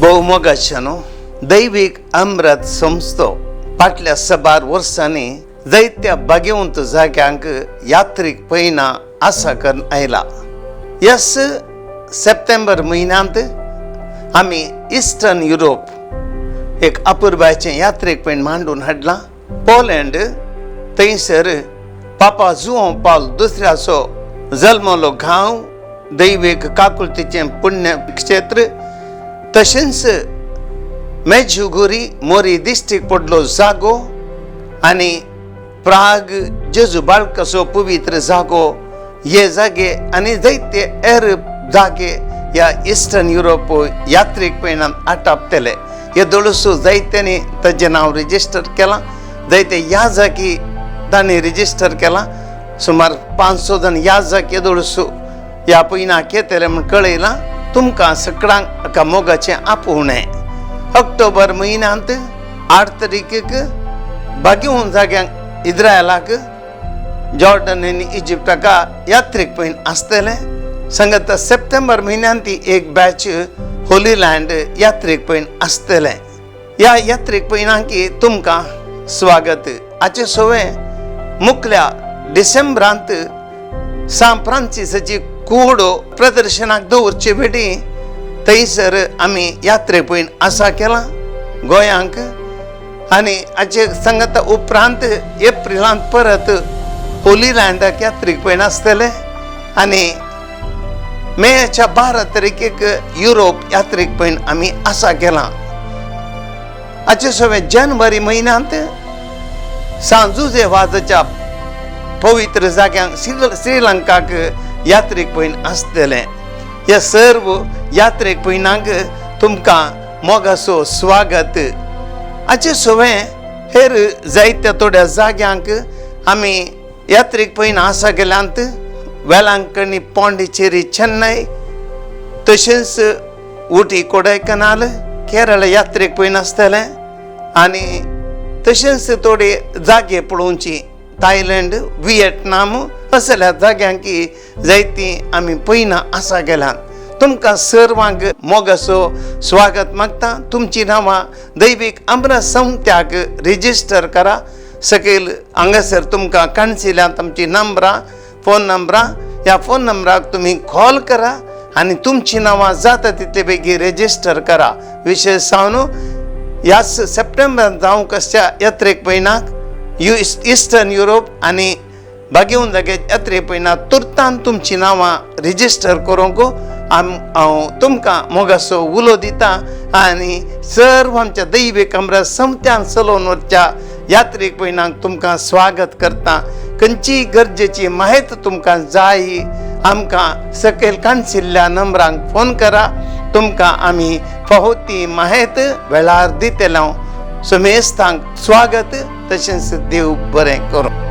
भोवमोगाचें न्हू दैवीक अमृत संस्थो फाटल्या साबार वर्सांनी जायत्या भाग्यवंत जाग्यांक यात्रीक पयना आसा करून आयला. यस सप्टेंबर म्हयन्यांत आमी इस्टर्न युरोप एक अपुरबायचें यात्रेक पयण मांडून हाडलां. पोलंड थंयसर पापा जुओ पावल दुसऱ्याचो जल्मलो गांव, दैवीक काकुळतीचें पुण्यक्षेत्र, तशेंच मेजुगुरी मोरी दिश्टीक पडलो जागो आनी प्राग जेजू बाळकाचो पवित्र जागो, हे जागे आनी जायते हेर जागे ह्या इस्टर्न युरोप यात्रीक पयणान आटापतले. हे दळसो जायत्यांनी ताजें नांव रजिस्टर केलां, जायते ह्या जागी तांणी रजिस्टर केलां. सुमार 500 जाण ह्या जागे दळसो ह्या पयनाक येतले म्हूण कळयलां. तुमकां सगळ्यांक एका मोगाचें आपोवणें. ऑक्टोबर म्हयन्यांत 8 तारखेक भाग्यवंत जाग्यांक इस्रायलाक, जॉर्डन आनी इजिप्ताका यात्रीक पयण आसतलें. सांगता सप्टेंबर म्हयन्यांत ती एक बॅच होली लँड यात्रीक पयण आसतलें. ह्या यात्रीक पयणाक तुमकां स्वागत. हाचे सवें मुखल्या डिसेंबरांत सान फ्रांसिसाची कूड प्रदर्शनाक दवरचे वेळी थंयसर आमी यात्रे पयण आसा केलां गोंयांक आनी हाचे सांगता उपरांत एप्रिलांत परत होली लँडाक यात्रीक पयण आसतलें आनी मेच्या 12 तारखेक युरोप यात्रीक पयण आमी आसा केलां. हाचे सवें जानेवारी म्हयन्यांत सांजुजे वाजाच्या पवित्र जाग्यांक श्रीलंकाक यात्रीक पयण आसतलें. ह्या सर्व यात्रेक पयणांक तुमकां मोगाचो स्वागत. हाचे सवें हेर जायत्या थोड्या जाग्यांक आमी यात्रीक पयण आसा गेल्यांत. वेलांकणी, पॉंडिचेरी, चेन्नय, तशेंच उटी, कोडायकनाल, केरळ यात्रेक पयण आसतलें आनी तशेंच थोडे जागे पळोवची थायलंड, विएटनाम असल्या जाग्यांकी जायतीं आमी पयना आसा गेल्यात. तुमकां सर्वांक मोगाचो स्वागत मागता. तुमचीं नांवां दैवीक अमृत संस्थ्याक रजिस्टर करा. सकयल हांगासर तुमकां काणशिल्यांत आमचीं नंबरां, फोन नंबरां, ह्या फोन नंबराक तुमी कॉल करा आनी तुमचीं नांवां जाता तितले बेगीन रजिस्टर करा. विशेश जावन ह्याच सप्टेंबरांत जावंक आसच्या यात्रेक पयणाक इस्टर्न युरोप आनी भाग्यवंत जाग्यार यात्रे पयणाक तुर्तान तुमचीं नांवां रजिस्टर करूंक हांव तुमकां मोगाचो उलो दिता आनी सर्व आमच्या दैवीक अमृत संस्थ्यान चलोवन वचच्या यात्रीक पयणाक तुमकां स्वागत करता. खंयचीय गरजेची म्हायती तुमकां जाय आमकां सकयल काणशिल्ल्या नंबरांक फोन करा. तुमकां आमी फावो ती म्हायती वेळार दितले. समेस्तांक स्वागत, तशेंच देव बरें करूं.